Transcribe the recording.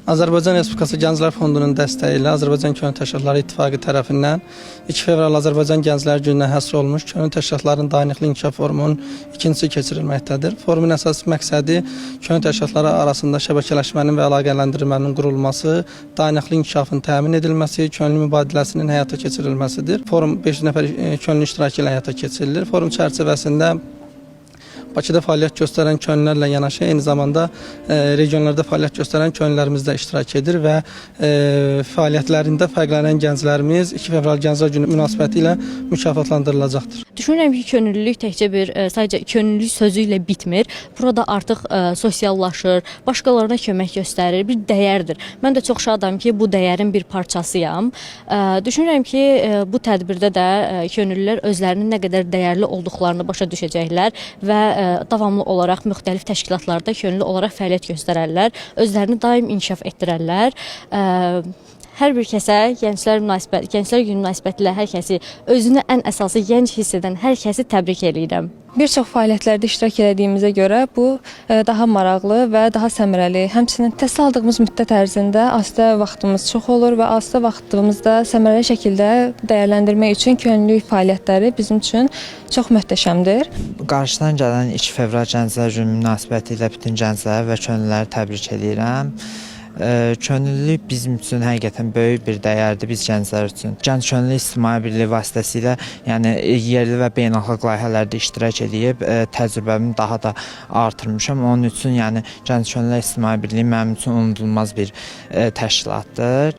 Azərbaycan Respublikası Gənclər Fondunun dəstəyi ilə Azərbaycan Könüllü Təşkilatları İttifaqı tərəfindən 2 fevral Azərbaycan Gənclər Gününə həsr olunmuş Könüllü Təşkilatların Dayanıqlı İnkişaf Forumunun ikincisi keçirilməkdədir. Forumun əsas məqsədi könüllü təşkilatları arasında şəbəkələşmənin və əlaqələndirilmənin qurulması, dayanıqlı inkişafın təmin edilməsi, könüllü mübadiləsinin həyata keçirilməsidir. Forum 500 nəfər könüllü iştirakı ilə həyata keçirilir. Forum çərçivəsində Bakıda fəaliyyət göstərən könüllülərlə yanaşı eyni zamanda regionlarda fəaliyyət göstərən könüllülərimiz də iştirak edir və fəaliyyətlərində fərqlənən gənclərimiz 2 fevral Gənclər Günü münasibəti ilə mükafatlandırılacaqdır. Düşünürəm ki, könüllülük təkcə bir sadəcə könüllülük sözü ilə bitmir. Burada artıq sosiallaşır, başqalarına kömək göstərir, bir dəyərdir. Mən də çox şadam ki, bu dəyərin bir parçasıyam. Düşünürəm ki, bu tədbirdə də könüllülər özlərinin nə qədər dəyərli olduqlarını başa düşəcəklər və davamlı olaraq müxtəlif təşkilatlarda könüllü olaraq fəaliyyət göstərərlər, özlərini daim inkişaf etdirərlər. Hər bir kəsə Gənclər Günü münasibətilə hər kəsi, özünü ən əsası gənc hiss edən hər kəsi təbrik eləyirəm. Bir çox fəaliyyətlərdə iştirak elədiyimizə görə bu daha maraqlı və daha səmərəli. Həmçinin təhsil aldığımız müddət ərzində asudə vaxtımız çox olur və asudə vaxtımızda səmərəli şəkildə dəyərləndirmək üçün könüllülük fəaliyyətləri bizim üçün çox möhtəşəmdir. Qarşıdan gələn 2 fevral Gənclər Günü münasibəti ilə bütün gəncləri və könüllüləri təbrik eləyirəm. Könüllülük bizim üçün həqiqətən böyük bir dəyərdir biz gənclər üçün. Gənc Könüllü İctimai Birliyi vasitəsilə, yəni yerli və beynəlxalq layihələrdə iştirak eləyib təcrübəmi daha da artırmışam. Onun üçün, yəni Gənc Könüllü İctimai Birliyi mənim üçün unudulmaz bir təşkilatdır.